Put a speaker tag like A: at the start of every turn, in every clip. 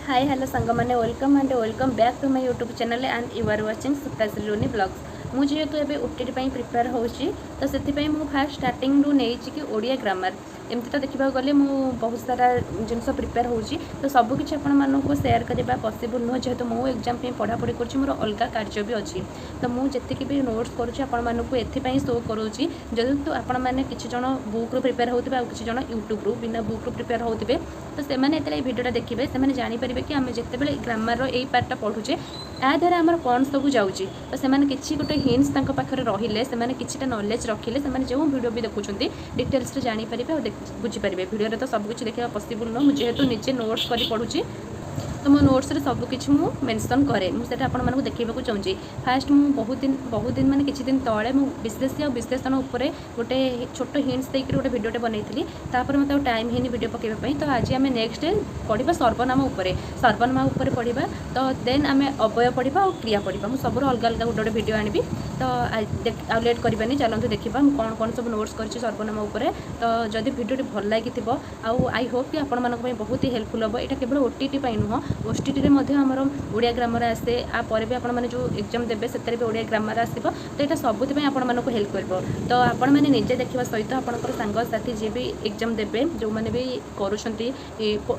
A: High, hello ସାଙ୍ଗମାନେ, welcome and welcome back to my YouTube channel and you are watching Sutashree Runi Vlogs। ମୁଁ ଯେହେତୁ ଏବେ OTET ପାଇଁ prepare ହେଉଛି, ତ ସେଥିପାଇଁ ମୁଁ ଫାଷ୍ଟ ଷ୍ଟାର୍ଟିଂରୁ ନେଇଛି କି ଓଡ଼ିଆ ଗ୍ରାମାର। ଏମିତି ତ ଦେଖିବାକୁ ଗଲେ ମୁଁ ବହୁତ ସାରା ଜିନିଷ ପ୍ରିପେୟାର ହେଉଛି, ତ ସବୁକିଛି ଆପଣମାନଙ୍କୁ ସେୟାର କରିବା ପସିବୁଲ୍ ନୁହଁ। ଯେହେତୁ ମୁଁ ଏକ୍ଜାମ୍ ପାଇଁ ପଢ଼ାପଢ଼ି କରୁଛି, ମୋର ଅଲଗା କାର୍ଯ୍ୟ ବି ଅଛି, ତ ମୁଁ ଯେତିକି ବି ନୋଟ୍ସ କରୁଛି, ଆପଣମାନଙ୍କୁ ଏଥିପାଇଁ ଶୋ କରୁଛି, ଯେହେତୁ ଆପଣମାନେ କିଛି ଜଣ ବୁକ୍ରୁ ପ୍ରିପେୟାର ହେଉଥିବେ ଆଉ କିଛି ଜଣ ୟୁଟ୍ୟୁବ୍ରୁ ବିନା ବୁକ୍ରୁ ପ୍ରିପେୟାର ହେଉଥିବେ। ତ ସେମାନେ ଯେତେବେଳେ ଏଇ ଭିଡ଼ିଓଟା ଦେଖିବେ, ସେମାନେ ଜାଣିପାରିବେ କି ଆମେ ଯେତେବେଳେ ଗ୍ରାମାରର ଏଇ ପାର୍ଟଟା ପଢ଼ୁଛେ, ୟା ଦେହରେ ଆମର କ'ଣ ସବୁ ଯାଉଛି। ତ ସେମାନେ କିଛି ଗୋଟେ ହିଣ୍ଟସ୍ ତାଙ୍କ ପାଖରେ ରହିଲେ, ସେମାନେ କିଛିଟା ନଲେଜ୍ ରଖିଲେ, ସେମାନେ ଯେଉଁ ଭିଡ଼ିଓ ବି ଦେଖୁଛନ୍ତି, ଡିଟେଲ୍ସରେ ଜାଣିପାରିବେ ଆଉ ବୁଝିପାରିବେ। ଭିଡ଼ିଓରେ ତ ସବୁକିଛି ଦେଖିବା ପସିବୁଲ୍ ନୁହଁ। ମୁଁ ଯେହେତୁ ନିଜେ ନୋଟ୍ସ କରି ପଢ଼ୁଛି, ତ ମୋ ନୋଟ୍ସରେ ସବୁକିଛି ମୁଁ ମେନସନ୍ କରେ। ମୁଁ ସେଇଟା ଆପଣମାନଙ୍କୁ ଦେଖେଇବାକୁ ଚାହୁଁଛି। ଫାଷ୍ଟ ମୁଁ ବହୁତ ଦିନ, ବହୁତ ଦିନ ମାନେ କିଛି ଦିନ ତଳେ ମୁଁ ବିଶେଷ୍ୟ ଆଉ ବିଶେଷଣ ଉପରେ ଗୋଟେ ଛୋଟ ହିଣ୍ଟସ୍ ଦେଇକରି ଗୋଟେ ଭିଡ଼ିଓଟେ ବନେଇଥିଲି। ତାପରେ ମୋତେ ଆଉ ଟାଇମ୍ ହେଇନି ଭିଡ଼ିଓ ପକାଇବା ପାଇଁ। ତ ଆଜି ଆମେ ନେକ୍ସଟ ପଢ଼ିବା ସର୍ବନାମ ଉପରେ। ସର୍ବନାମ ଉପରେ ପଢ଼ିବା, ତ ଦେନ୍ ଆମେ ଅବ୍ୟୟ ପଢ଼ିବା ଆଉ କ୍ରିୟା ପଢ଼ିବା। ମୁଁ ସବୁର ଅଲଗା ଅଲଗା ଗୋଟେ ଗୋଟେ ଭିଡ଼ିଓ ଆଣିବି। ତ ଆଉ ଲେଟ୍ କରିବାନି, ଚାଲନ୍ତୁ ଦେଖିବା ମୁଁ କ'ଣ କ'ଣ ସବୁ ନୋଟ୍ସ କରିଛି ସର୍ବନାମ ଉପରେ। ତ ଯଦି ଭିଡ଼ିଓଟି ଭଲ ଲାଗିଥିବ ଆଉ I Hope କି ଆପଣମାନଙ୍କ ପାଇଁ ବହୁତ ହି ହେଲ୍ପଫୁଲ୍ ହେବ। ଏଇଟା କେବଳ ଓଟିଇଟି ପାଇଁ ନୁହଁ, ଓଏସଟିଇଟିରେ ମଧ୍ୟ ଆମର ଓଡ଼ିଆ ଗ୍ରାମର ଆସେ। ଆ ପରେ ବି ଆପଣମାନେ ଯେଉଁ ଏକ୍ଜାମ୍ ଦେବେ, ସେଥିରେ ବି ଓଡ଼ିଆ ଗ୍ରାମର ଆସିବ। ତ ଏଇଟା ସବୁଥିପାଇଁ ଆପଣମାନଙ୍କୁ ହେଲ୍ପ କରିବ। ତ ଆପଣମାନେ ନିଜେ ଦେଖିବା ସହିତ ଆପଣଙ୍କର ସାଙ୍ଗସାଥି ଯିଏ ବି ଏକ୍ଜାମ୍ ଦେବେ, ଯେଉଁମାନେ ବି କରୁଛନ୍ତି,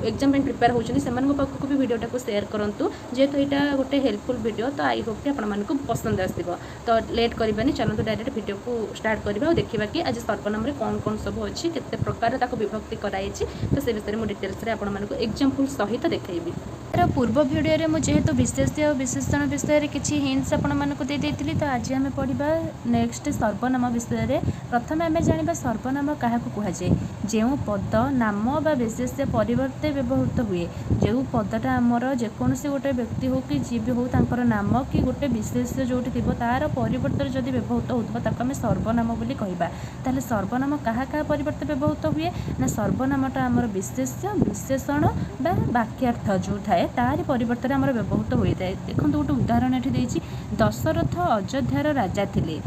A: ଏକ୍ଜାମ୍ ପାଇଁ ପ୍ରିପେୟାର ହେଉଛନ୍ତି, ସେମାନଙ୍କ ପାଖକୁ ବି ଭିଡ଼ିଓଟାକୁ ସେୟାର କରନ୍ତୁ। ଯେହେତୁ ଏଇଟା ଗୋଟେ ହେଲ୍ପଫୁଲ୍ ଭିଡ଼ିଓ, ତ I Hope କି ଆପଣମାନଙ୍କୁ ପସନ୍ଦ ଆସିବ। ତ ଲେଟ୍ କରିବାନି, ଚାଲନ୍ତୁ ଡାଇରେକ୍ଟ ଭିଡ଼ିଓକୁ ଷ୍ଟାର୍ଟ କରିବା ଆଉ ଦେଖିବା କି ଆଜି ସର୍ବନାମରେ କ'ଣ କ'ଣ ସବୁ ଅଛି, କେତେ ପ୍ରକାର ତାକୁ ବିଭକ୍ତି କରାଯାଇଛି। ତ ସେ ବିଷୟରେ ମୁଁ ଡିଟେଲ୍ସରେ ଆପଣମାନଙ୍କୁ ଏକ୍ଜାମ୍ପଲ୍ ସହିତ ଦେଖେଇବି।
B: ତାର ପୂର୍ବ ଭିଡ଼ିଓରେ ମୁଁ ଯେହେତୁ ବିଶେଷ୍ୟ ଆଉ ବିଶେଷଣ ବିଷୟରେ କିଛି ହିଣ୍ଟସ୍ ଆପଣମାନଙ୍କୁ ଦେଇଦେଇଥିଲି, ତ ଆଜି ଆମେ ପଢ଼ିବା ନେକ୍ସଟ ସର୍ବନାମ ବିଷୟରେ। ପ୍ରଥମେ ଆମେ ଜାଣିବା ସର୍ବନାମ କାହାକୁ କୁହାଯାଏ। ଯେଉଁ ପଦ ନାମ ବା ବିଶେଷ୍ୟ ପରିବର୍ତ୍ତେ ବ୍ୟବହୃତ ହୁଏ, ଯେଉଁ ପଦଟା ଆମର ଯେକୌଣସି ଗୋଟେ ବ୍ୟକ୍ତି ହେଉ କି ଯିଏ ବି ହେଉ, ତାଙ୍କର ନାମ କି ଗୋଟେ ବିଶେଷ୍ୟ ଯେଉଁଠି ଥିବ, ତାର ପରିବର୍ତ୍ତରେ ଯଦି ବ୍ୟବହୃତ ହେଉଥିବ, ତାକୁ ଆମେ ସର୍ବନାମ ବୋଲି କହିବା। ତାହେଲେ ସର୍ବନାମ କାହା କାହା ପରିବର୍ତ୍ତେ ବ୍ୟବହୃତ ହୁଏ ନା, ସର୍ବନାମଟା ଆମର ବିଶେଷ୍ୟ, ବିଶେଷଣ ବା ବାକ୍ୟାର୍ଥ ଯେଉଁ ଥାଏ, ତାରି ପରିବର୍ତ୍ତରେ ଆମର ବ୍ୟବହୃତ ହୋଇଥାଏ। ଦେଖନ୍ତୁ, ଗୋଟେ ଉଦାହରଣ ଏଠି ଦେଇଛି। ଦଶରଥ ଅଯୋଧ୍ୟାର ରାଜା ଥିଲେ।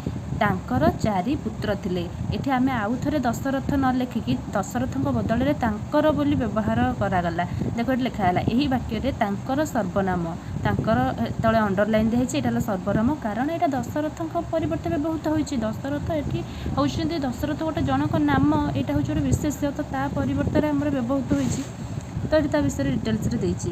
B: ତାଙ୍କର ଚାରି ପୁତ୍ର ଥିଲେ। ଏଠି ଆମେ ଆଉ ଥରେ ଦଶରଥ ନ ଲେଖିକି ଦଶରଥଙ୍କ ବଦଳରେ ତାଙ୍କର ବୋଲି ବ୍ୟବହାର କରାଗଲା। ଦେଖ, ଏଠି ଲେଖା ହେଲା, ଏହି ବାକ୍ୟରେ ତାଙ୍କର ସର୍ବନାମ। ତାଙ୍କର ତଳେ ଅଣ୍ଡରଲାଇନ୍ ଦିଆହେଇଛି, ଏଇଟା ହେଲା ସର୍ବନାମ, କାରଣ ଏଇଟା ଦଶରଥଙ୍କ ପରିବର୍ତ୍ତେ ବ୍ୟବହୃତ ହୋଇଛି। ଦଶରଥ ଏଠି ହେଉଛନ୍ତି, ଦଶରଥ ଗୋଟେ ଜଣଙ୍କ ନାମ, ଏଇଟା ହେଉଛି ଗୋଟେ ବିଶେଷ୍ୟ, ତ ତା ପରିବର୍ତ୍ତରେ ଆମର ବ୍ୟବହୃତ ହୋଇଛି। ତ ଏଠି ତା ବିଷୟରେ ଡିଟେଲ୍ସରେ ଦେଇଛି।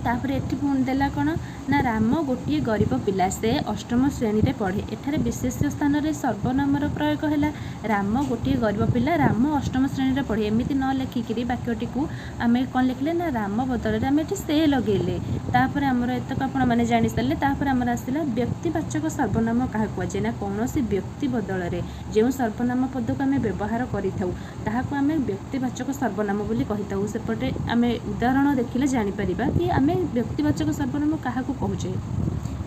B: ତାପରେ ଏଠି ପୁଣି ଦେଲା କ'ଣ ନା, ରାମ ଗୋଟିଏ ଗରିବ ପିଲା, ସେ ଅଷ୍ଟମ ଶ୍ରେଣୀରେ ପଢ଼େ। ଏଠାରେ ବିଶେଷ୍ୟ ସ୍ଥାନରେ ସର୍ବନାମର ପ୍ରୟୋଗ ହେଲା। ରାମ ଗୋଟିଏ ଗରିବ ପିଲା, ରାମ ଅଷ୍ଟମ ଶ୍ରେଣୀରେ ପଢ଼େ, ଏମିତି ନ ଲେଖିକିରି ବାକ୍ୟଟିକୁ ଆମେ କ'ଣ ଲେଖିଲେ ନା, ରାମ ବଦଳରେ ଆମେ ଏଠି ସେ ଲଗେଇଲେ। ତାପରେ ଆମର ଏତକ ଆପଣମାନେ ଜାଣିସାରିଲେ। ତାପରେ ଆମର ଆସିଲା, ବ୍ୟକ୍ତିବାଚକ ସର୍ବନାମ କାହାକୁ କୁହାଯାଏ ନା, କୌଣସି ବ୍ୟକ୍ତି ବଦଳରେ ଯେଉଁ ସର୍ବନାମ ପଦକୁ ଆମେ ବ୍ୟବହାର କରିଥାଉ, ତାହାକୁ ଆମେ ବ୍ୟକ୍ତିବାଚକ ସର୍ବନାମ ବୋଲି କହିଥାଉ। ସେପଟେ ଆମେ ଉଦାହରଣ ଦେଖିଲେ ଜାଣିପାରିବା କି ଆମେ ବ୍ୟକ୍ତିବାଚକ ସର୍ବନାମ କାହାକୁ କହୁଛେ।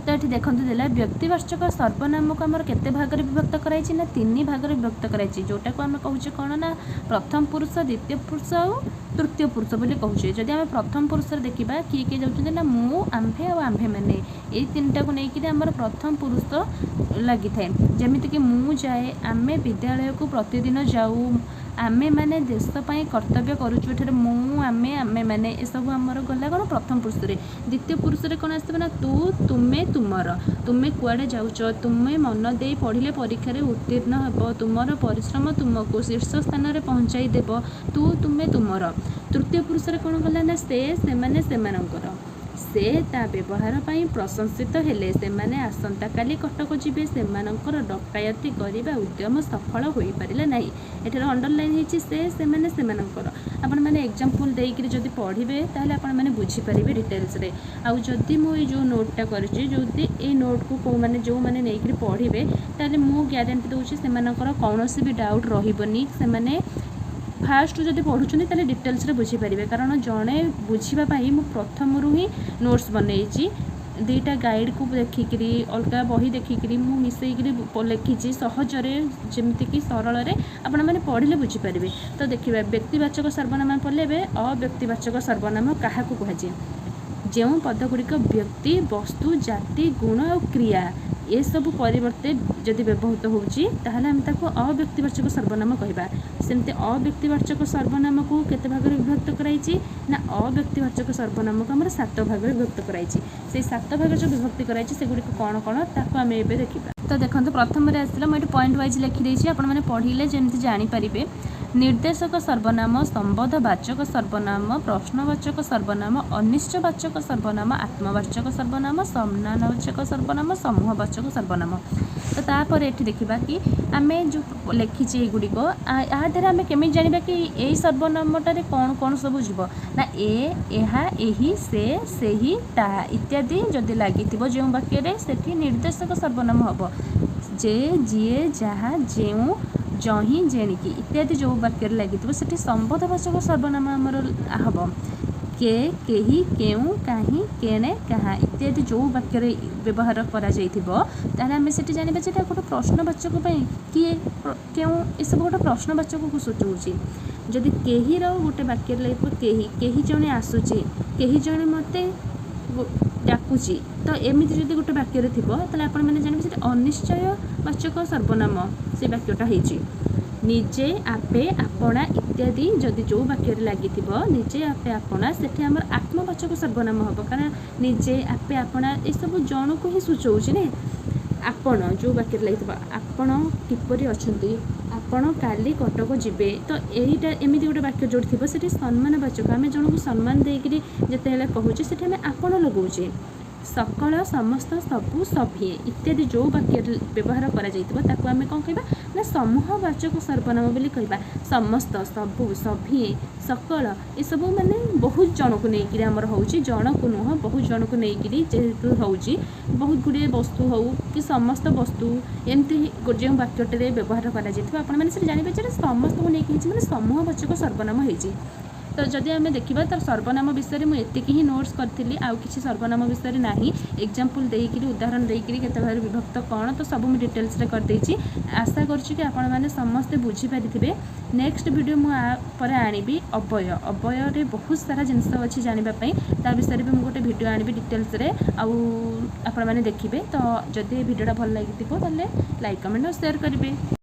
B: ତ ଏଠି ଦେଖନ୍ତୁ ଦେଲା, ବ୍ୟକ୍ତିବାଚକ ସର୍ବନାମକୁ ଆମର କେତେ ଭାଗରେ ବିଭକ୍ତ କରାଯାଇଛି ନା, ତିନି ଭାଗରେ ବିଭକ୍ତ କରାଯାଇଛି, ଯେଉଁଟାକୁ ଆମେ କହୁଛେ କ'ଣ ନା, ପ୍ରଥମ ପୁରୁଷ, ଦ୍ୱିତୀୟ ପୁରୁଷ ଆଉ ତୃତୀୟ ପୁରୁଷ ବୋଲି କହୁଛେ। ଯଦି ଆମେ ପ୍ରଥମ ପୁରୁଷରେ ଦେଖିବା, କିଏ କିଏ ଯାଉଛନ୍ତି ନା, ମୁଁ, ଆମ୍ଭେ ଆଉ ଆମ୍ଭେମାନେ, ଏଇ ତିନିଟାକୁ ନେଇକିରି ଆମର ପ୍ରଥମ ପୁରୁଷ ଲାଗିଥାଏ। ଯେମିତିକି ମୁଁ ଯାଏ, ଆମେ ବିଦ୍ୟାଳୟକୁ ପ୍ରତିଦିନ ଯାଉ, ଆମେମାନେ ଦେଶ ପାଇଁ କର୍ତ୍ତବ୍ୟ କରୁଛୁ। ଏଠାରେ ମୁଁ, ଆମେ, ଆମେମାନେ, ଏସବୁ ଆମର ଗଲା କ'ଣ ପ୍ରଥମ ପୁରୁଷରେ। ଦ୍ୱିତୀୟ ପୁରୁଷରେ କ'ଣ ଆସିବ ନା, ତୁ, ତୁମେ, ତୁମର। ତୁମେ କୁଆଡ଼େ ଯାଉଛ? ତୁମେ ମନ ଦେଇ ପଢ଼ିଲେ ପରୀକ୍ଷାରେ ଉତ୍ତୀର୍ଣ୍ଣ ହେବ। ତୁମର ପରିଶ୍ରମ ତୁମକୁ ଶୀର୍ଷ ସ୍ଥାନରେ ପହଞ୍ଚାଇ ଦେବ। ତୁ, ତୁମେ, ତୁମର। ତୃତୀୟ ପୁରୁଷରେ କ'ଣ ଗଲା ନା, ସେ, ସେମାନେ, ସେମାନଙ୍କର। ସେ ତା ବ୍ୟବହାର ପାଇଁ ପ୍ରଶଂସିତ ହେଲେ। ସେମାନେ ଆସନ୍ତାକାଲି କଟକ ଯିବେ। ସେମାନଙ୍କର ଡକାୟତି କରିବା ଉଦ୍ୟମ ସଫଳ ହୋଇପାରିଲା ନାହିଁ। ଏଠାରେ ଅଣ୍ଡରଲାଇନ୍ ହେଇଛି ସେ, ସେମାନେ, ସେମାନଙ୍କର। ଆପଣମାନେ ଏକ୍ଜାମ୍ପଲ୍ ଦେଇକିରି ଯଦି ପଢ଼ିବେ, ତାହେଲେ ଆପଣମାନେ ବୁଝିପାରିବେ ଡିଟେଲ୍ସରେ। ଆଉ ଯଦି ମୁଁ ଏଇ ଯେଉଁ ନୋଟ୍ଟା କରିଛି, ଯଦି ଏଇ ନୋଟ୍କୁ କେଉଁମାନେ ଯେଉଁମାନେ ନେଇକିରି ପଢ଼ିବେ, ତାହେଲେ ମୁଁ ଗ୍ୟାରେଣ୍ଟି ଦେଉଛି ସେମାନଙ୍କର କୌଣସି ବି ଡାଉଟ୍ ରହିବନି। ସେମାନେ ଫାଷ୍ଟରୁ ଯଦି ପଢ଼ୁଛନ୍ତି, ତାହେଲେ ଡିଟେଲ୍ସରେ ବୁଝିପାରିବେ, କାରଣ ଜଣେ ବୁଝିବା ପାଇଁ ମୁଁ ପ୍ରଥମରୁ ହିଁ ନୋଟ୍ସ ବନେଇଛି। ଦୁଇଟା ଗାଇଡ଼କୁ ଦେଖିକିରି, ଅଲଗା ବହି ଦେଖିକିରି ମୁଁ ମିଶେଇକିରି ଲେଖିଛି ସହଜରେ, ଯେମିତିକି ସରଳରେ ଆପଣମାନେ ପଢ଼ିଲେ ବୁଝିପାରିବେ। ତ ଦେଖିବା, ବ୍ୟକ୍ତିବାଚକ ସର୍ବନାମ ପଢ଼ିଲେ, ଏବେ ଅବ୍ୟକ୍ତିବାଚକ ସର୍ବନାମ କାହାକୁ କୁହାଯାଏ? ଯେଉଁ ପଦଗୁଡ଼ିକ ବ୍ୟକ୍ତି, ବସ୍ତୁ, ଜାତି, ଗୁଣ ଆଉ କ୍ରିୟା
A: ଏସବୁ ପରିବର୍ତ୍ତେ ଯଦି ବ୍ୟବହୃତ ହେଉଛି, ତାହେଲେ ଆମେ ତାକୁ ଅବ୍ୟକ୍ତିବାଚକ ସର୍ବନାମ କହିବା। ସେମିତି ଅବ୍ୟକ୍ତିବାଚକ ସର୍ବନାମକୁ କେତେ ଭାଗରେ ବିଭକ୍ତ କରାଯାଇଛି ନା, ଅବ୍ୟକ୍ତିବାଚକ ସର୍ବନାମକୁ ଆମର ସାତ ଭାଗରେ ବିଭକ୍ତ କରାଯାଇଛି। ସେଇ ସାତ ଭାଗ ଯେଉଁ ବିଭକ୍ତି କରାଯାଇଛି, ସେଗୁଡ଼ିକ କ'ଣ କ'ଣ, ତାକୁ ଆମେ ଏବେ ଦେଖିବା। ତ ଦେଖନ୍ତୁ, ପ୍ରଥମରେ ଆସିଲା, ମୁଁ ଏଠି ପଏଣ୍ଟ ୱାଇଜ୍ ଲେଖିଦେଇଛି, ଆପଣମାନେ ପଢ଼ିଲେ ଯେମିତି ଜାଣିପାରିବେ। ନିର୍ଦ୍ଦେଶକ ସର୍ବନାମ, ସମ୍ବନ୍ଧବାଚକ ସର୍ବନାମ, ପ୍ରଶ୍ନବାଚକ ସର୍ବନାମ, ଅନିଶ୍ଚୟବାଚକ ସର୍ବନାମ, ଆତ୍ମବାଚକ ସର୍ବନାମ, ସମ୍ମାନବାଚକ ସର୍ବନାମ, ସମୂହବାଚକ ସର୍ବନାମ। ତ ତାପରେ ଏଠି ଦେଖିବା କି ଆମେ ଯେଉଁ ଲେଖିଛେ ଏଇଗୁଡ଼ିକ, ଏହା ଦେହରେ ଆମେ କେମିତି ଜାଣିବା କି ଏଇ ସର୍ବନାମଟାରେ କ'ଣ କ'ଣ ସବୁ ଯିବ ନା, ଏ, ଏହା, ଏହି, ସେ, ସେହି, ତାହା ଇତ୍ୟାଦି ଯଦି ଲାଗିଥିବ ଯେଉଁ ବାକ୍ୟରେ, ସେଠି ନିର୍ଦ୍ଦେଶକ ସର୍ବନାମ ହେବ। ଯେ, ଯିଏ, ଯାହା, ଯେଉଁ, ଯହିଁ, ଯେଣିକି ଇତ୍ୟାଦି ଯେଉଁ ବାକ୍ୟରେ ଲାଗିଥିବ, ସେଠି ସମ୍ବନ୍ଧବାଚକ ସର୍ବନାମ ଆମର ହେବ। କେ, କେହି, କେଉଁ, କାହିଁ, କେଣେ, କାହା ଇତ୍ୟାଦି ଯେଉଁ ବାକ୍ୟରେ ବ୍ୟବହାର କରାଯାଇଥିବ, ତାହେଲେ ଆମେ ସେଠି ଜାଣିବା ଯେ ଏଇଟା ଗୋଟେ ପ୍ରଶ୍ନବାଚକ ପାଇଁ, କିଏ, କେଉଁ, ଏସବୁ ଗୋଟେ ପ୍ରଶ୍ନବାଚକକୁ ସୂଚଉଛି। ଯଦି କେହିର ଗୋଟେ ବାକ୍ୟରେ ଲାଗିଥିବ, କେହି, କେହି ଜଣେ ଆସୁଛି, କେହି ଜଣେ ମୋତେ ଡାକୁଛି, ତ ଏମିତି ଯଦି ଗୋଟେ ବାକ୍ୟରେ ଥିବ, ତାହେଲେ ଆପଣମାନେ ଜାଣିବେ ସେଠି ଅନିଶ୍ଚୟ ବାଚକ ସର୍ବନାମ ସେ ବାକ୍ୟଟା ହେଇଛି। ନିଜେ, ଆପେ, ଆପଣା ଇତ୍ୟାଦି ଯଦି ଯେଉଁ ବାକ୍ୟରେ ଲାଗିଥିବ, ନିଜେ, ଆପେ, ଆପଣା, ସେଠି ଆମର ଆତ୍ମବାଚକ ସର୍ବନାମ ହେବ, କାରଣ ନିଜେ, ଆପେ, ଆପଣା ଏସବୁ ଜଣକୁ ହିଁ ସୂଚଉଛି ନା। ଆପଣ ଯେଉଁ ବାକ୍ୟରେ ଲାଗିଥିବ, ଆପଣ କିପରି ଅଛନ୍ତି, ଆପଣ କାଲି କଟକ ଯିବେ, ତ ଏଇଟା ଏମିତି ଗୋଟେ ବାକ୍ୟ ଯେଉଁଠି ଥିବ, ସେଠି ସମ୍ମାନବାଚକ, ଆମେ ଜଣକୁ ସମ୍ମାନ ଦେଇକରି ଯେତେବେଳେ କହୁଛେ, ସେଠି ଆମେ ଆପଣ ଲଗାଉଛେ। ସକଳ, ସମସ୍ତ, ସବୁ, ସଭିଏଁ ଇତ୍ୟାଦି ଯେଉଁ ବାକ୍ୟରେ ବ୍ୟବହାର କରାଯାଇଥିବ, ତାକୁ ଆମେ କ'ଣ କହିବା ନା, ସମୂହବାଚକ ସର୍ବନାମ ବୋଲି କହିବା। ସମସ୍ତ, ସବୁ, ସଭିଏଁ, ସକଳ ଏସବୁ ମାନେ ବହୁତ ଜଣକୁ ନେଇକିରି ଆମର ହେଉଛି, ଜଣକୁ ନୁହଁ, ବହୁତ ଜଣକୁ ନେଇକିରି ଯେହେତୁ ହେଉଛି, ବହୁତ ଗୁଡ଼ିଏ ବସ୍ତୁ ହେଉ କି ସମସ୍ତ ବସ୍ତୁ, ଏମିତି ଯେଉଁ ବାକ୍ୟଟିରେ ବ୍ୟବହାର କରାଯାଇଥିବ, ଆପଣମାନେ ସେଠି ଜାଣିବେ ଯେ ସମସ୍ତଙ୍କୁ ନେଇକି ହେଇଛି, ମାନେ ସମୂହବାଚକ ସର୍ବନାମ ହେଇଛି। ତ ଯଦି ଆମେ ଦେଖିବା ତାର ସର୍ବନାମ ବିଷୟରେ ମୁଁ ଏତିକି ହିଁ ନୋଟ୍ସ କରିଥିଲି, ଆଉ କିଛି ସର୍ବନାମ ବିଷୟରେ ନାହିଁ। ଏକ୍ଜାମ୍ପଲ୍ ଦେଇକିରି, ଉଦାହରଣ ଦେଇକିରି କେତେ ଭାଗରେ ବିଭକ୍ତ କ'ଣ, ତ ସବୁ ମୁଁ ଡିଟେଲ୍ସରେ କରିଦେଇଛି। ଆଶା କରୁଛି କି ଆପଣମାନେ ସମସ୍ତେ ବୁଝିପାରିଥିବେ। ନେକ୍ସଟ ଭିଡ଼ିଓ ମୁଁ ଆ ପରେ ଆଣିବି ଅବ୍ୟୟ। ଅବ୍ୟୟରେ ବହୁତ ସାରା ଜିନିଷ ଅଛି ଜାଣିବା ପାଇଁ, ତା ବିଷୟରେ ବି ମୁଁ ଗୋଟେ ଭିଡ଼ିଓ ଆଣିବି ଡିଟେଲ୍ସରେ, ଆଉ ଆପଣମାନେ ଦେଖିବେ। ତ ଯଦି ଏ ଭିଡ଼ିଓଟା ଭଲ ଲାଗିଥିବ, ତାହେଲେ ଲାଇକ୍, କମେଣ୍ଟ ଆଉ ସେୟାର କରିବେ।